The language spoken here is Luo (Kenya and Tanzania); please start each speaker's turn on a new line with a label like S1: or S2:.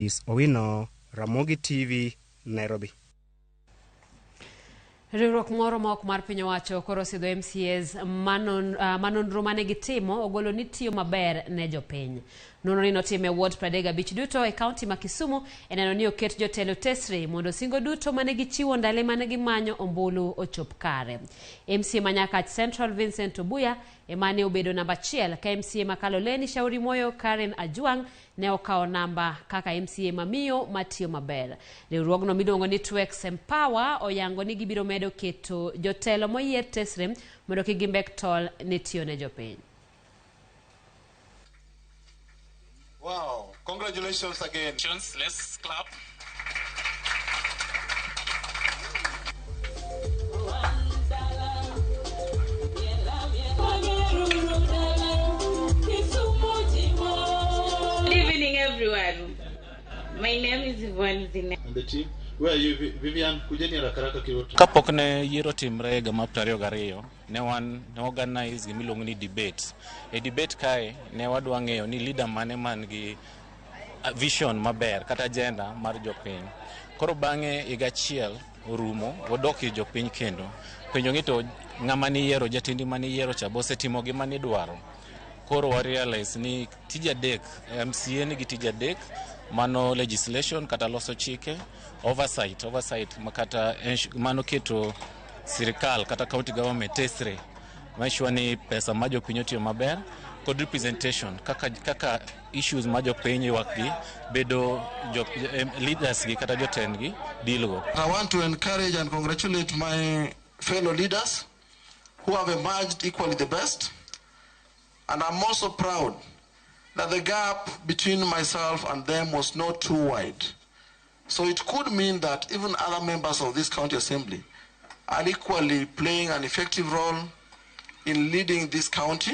S1: Owino, Ramogi TV, Nairobi.
S2: Riwruok moro ma ok mar piny owacho koro osidho MCAs ma nonro mane gitimo ogolo ni tiyo maber ne jopiny. Nonro ni notim e ward 35 duto e kaunti ma Kisumu e neno ni oket jotelo tesre mondo singo duto mane gichiwo ndale mane gimanyo ombulu ochop kare. MCA ma Nyakach Central, Vincent Obuya, ema ne obedo namba 1, ka MCA ma Kaloleni Shauri Moyo Karen Ajwang' ne okawo namba kaka MCA mamiyo matiyo maber. Riwruogno miluongo ni Twex Empower oyango ni gibiro medo keto jotelo moyier tesre mondo kik gimbek tol ne tiyo ne jopiny.
S3: Wow, congratulations again.
S4: Let's clap.
S5: Good evening, everyone. My name is Yvonne Zine.
S3: And the team. Where are you, Vivian? Kujeni haraka haraka kiwote.
S4: Kapok ne yiero timre higa mar 22, ne wan ne organize gimiluongo ni debate. E debate kae ne wadwa ng'eyo ni leader mane man gi vision maber kata agenda mar jopiny. Koro bang'e higa achiel orumo, wadok ir jopiny kendo. Penjo ni to ng'ama niyiero, jatendi maniyiero cha bosetimo gima nidwaro? Koro wa realize ni tije adek, MCA nigi tije adek: mano legislation kata loso chike, oversight kata mano keto sirikal kata county government tesre, make sure ni pesa ma jopiny otiyo maber, kod representation, kaka issues ma jopiny ywak gi bedo jo, leaders gi kata jotendgi deal go.
S6: I want to encourage and congratulate my fellow leaders who have emerged equally the best. And I'm also proud that the gap between myself and them was not too wide. So it could mean that even other members of this county assembly are equally playing an effective role in leading this county.